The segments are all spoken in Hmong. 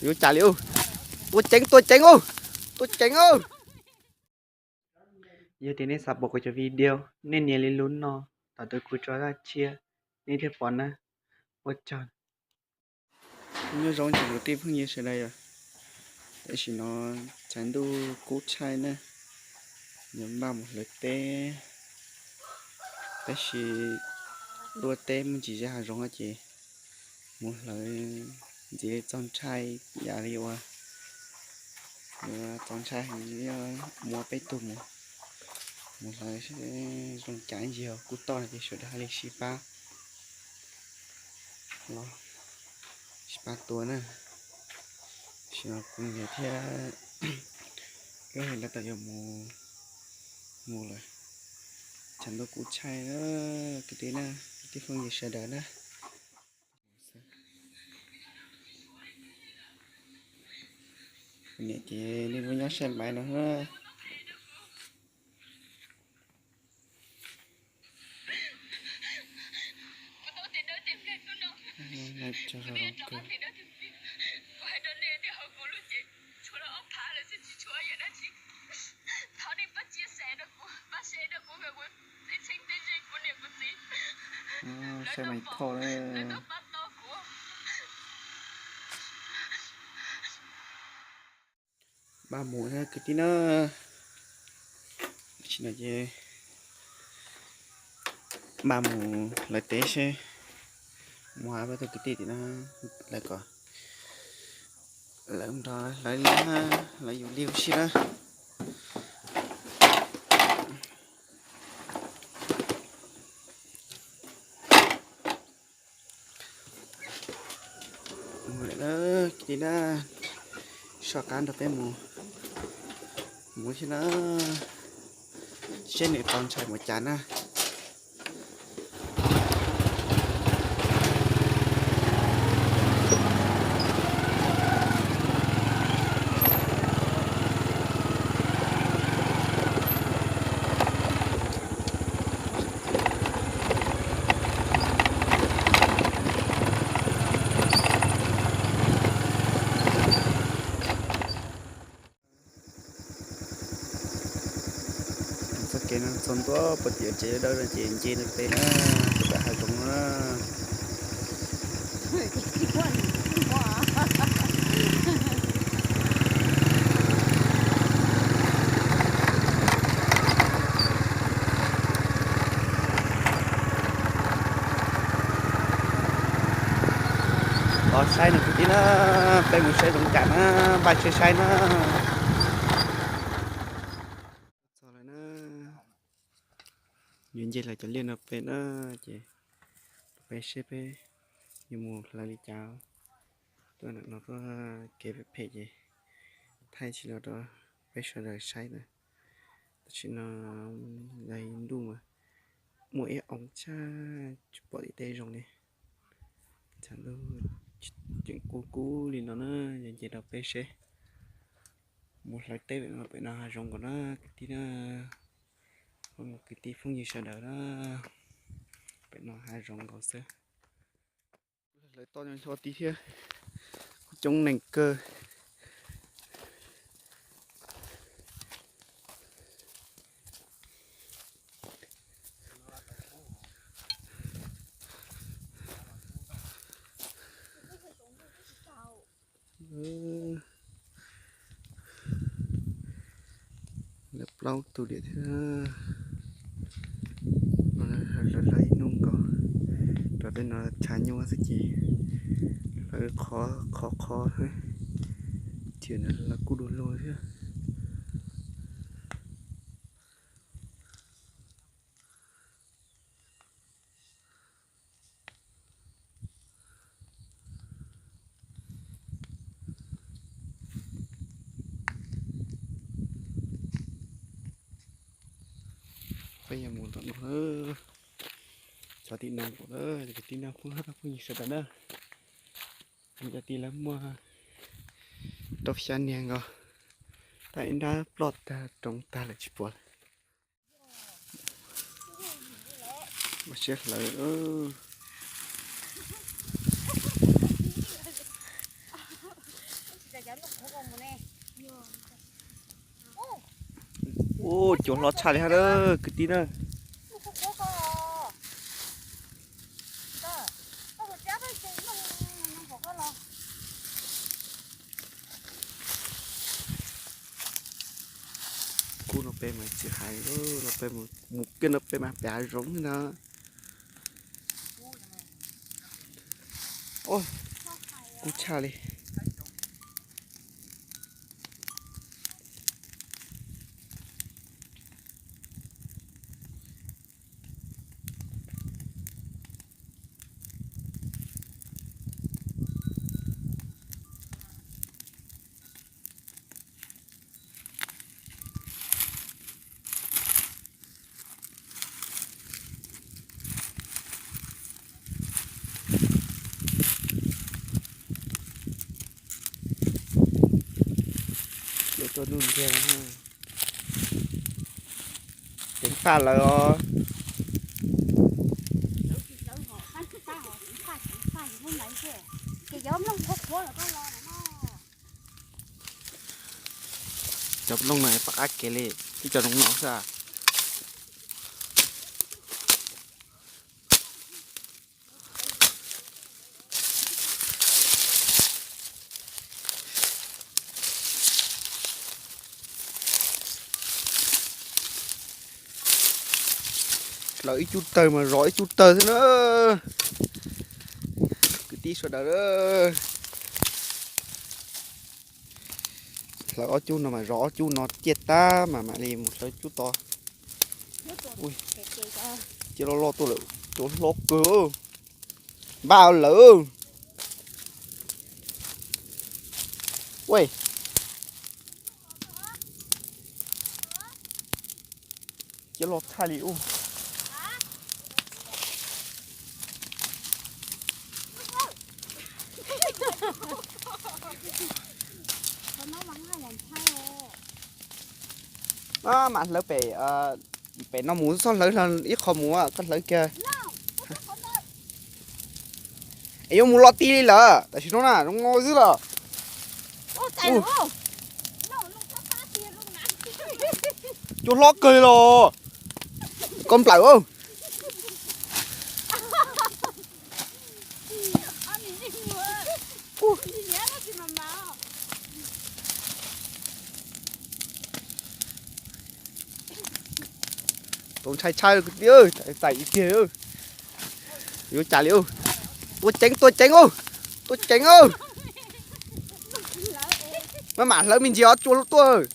Yuav cas li, tua ceev tua ceev ub, tua ceev ub. Yog tias nej xav pom kuv cov video, nej nias li lub no, tom ntawd kuv tso zaj tshiab, nej thiaj pom na. Ua tsaug. Nyob zoo tsoom kwv tij phooj ywg sawv daws yom. Tam sim no tshav ntuj kub tshaj na, yuav npaj mus hlawv teb, tab sis luaj teb muaj ntsis zaj hav zoov ces mus hlawv ntxiv li txog ntshai, yam li uas yuav txog ntshai heev, muab peb tug mus, mus hlawv zoo cas ntsis kuj toj no ces sawv daws hais li sib pab los sib pab tua na. Tam sim no kuv niam thiab wb hais lawv tau yuav mus, mus lawm. Tshav ntuj kub tshaj na, kwv tij na, kwv tij phooj ywg sawv daws na. Kuv niam ces niaj hnub nyob saib maiv no na. Saib maiv thoj na. Npaj mus na kwv tij na. Tam sim no ces npaj mus hlawv teb seb, mus hais peb tug kwv tij tim no lawv kom lawv nrog hlawv li na, lawv yus li ua si na. Mus lawm na kwv tij na, soj qab nrog peb mus, mus thiab na, seb nws tau ntshai mus cas na. Txoj kev no txog ntua puag tim tsev dawb no ces nce no pem na, rau pem hav zoov na. Los saib no kwv tij na, peb mus saib zoo cas na, npaj siab saib na. Txog lawm na, yuav nce lawm cov liaj no pem na, ces peb seb peb yuav mus hlawv li cas. Tuaj ntawm no tuaj kev phem phem ces thaij tsis los rau peb sawv daws saib na. Tam sim no yog ntuj mas muaj ib oo tshaj, tsis pom tim tej zoo li. Tshav ntuj tseem kub kub li no na, yog nce rau peb seb. Mus hlawv teb pem no, pem no hav zoov nkaus na kwv tij na, kwv tij phooj ywg sawv daws na, pem no hav zoov nkaus xwb. Hlawv toj nyob hlo tid thiab, kuj coob neeg kawg. Lawv plaub tus diam thiab. Hlawv hlawv ib hnub nkaus, rau tej no tshav nyuaj xwb ces hlawv qhov qhov qhov, ces lawv kuj du lug thiab. Peb yuav mus tom no, cov tim no nkaus, kwv tij no phooj ywg sawv daws na. Cov tim lawv muaj rau xya niag nkaus, tab ib nrab ploj tag roov tag lawm tsis pom lawm. Ua siab hlawv. Ua, cua hlob tshaj li hab na kwv tij na. Kub no peb mas tsis hais, no peb mus kiag no peb mas pem hav zoov na. Kub tshaj li. Cua tuaj ntuj ntiag no. Ceev faj lawm os. Cov nplooj no pom qab kev li, tib cov noo no xwb. Hlawv ib cub tawg mas zov ib cub tawg xwb na. Kwv tij sawv daws, hlawv ob cub no mas zov ob cub no ciaj tag mas mam li mus hlawv cub tod. Cia loj loj tuaj lawm, cua hlob kawg. Npaj lawm. Ua, cia loj tshaj li ub. Mam hlawv pem, pem no mus txhob hlawv ib qho mus, koj hlawv kiag. Es yuav mus los ti li lawm, tam sim no na zoo no xwb los. Cua hlob kawg li los. Koj nplawm. Tau ntshai tshaj kwv tij, txais ib tiag. Yuav cas li. Tua ceev, tua ceev, tua ceev. Maj mam hlawv me ntsis os, cua tuaj.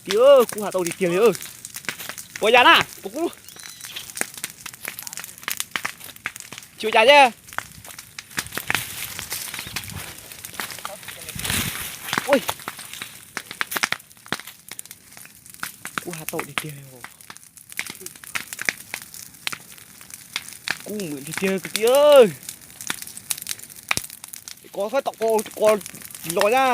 Kwv tij, kub has tau tiag tiag li. Puas yam na, puas kub? Tsis ua cas thiab. Kub has tau tiag tiag li. Kub mwm tiag tiag kwv tij. Kov faib tom ko, ko los na.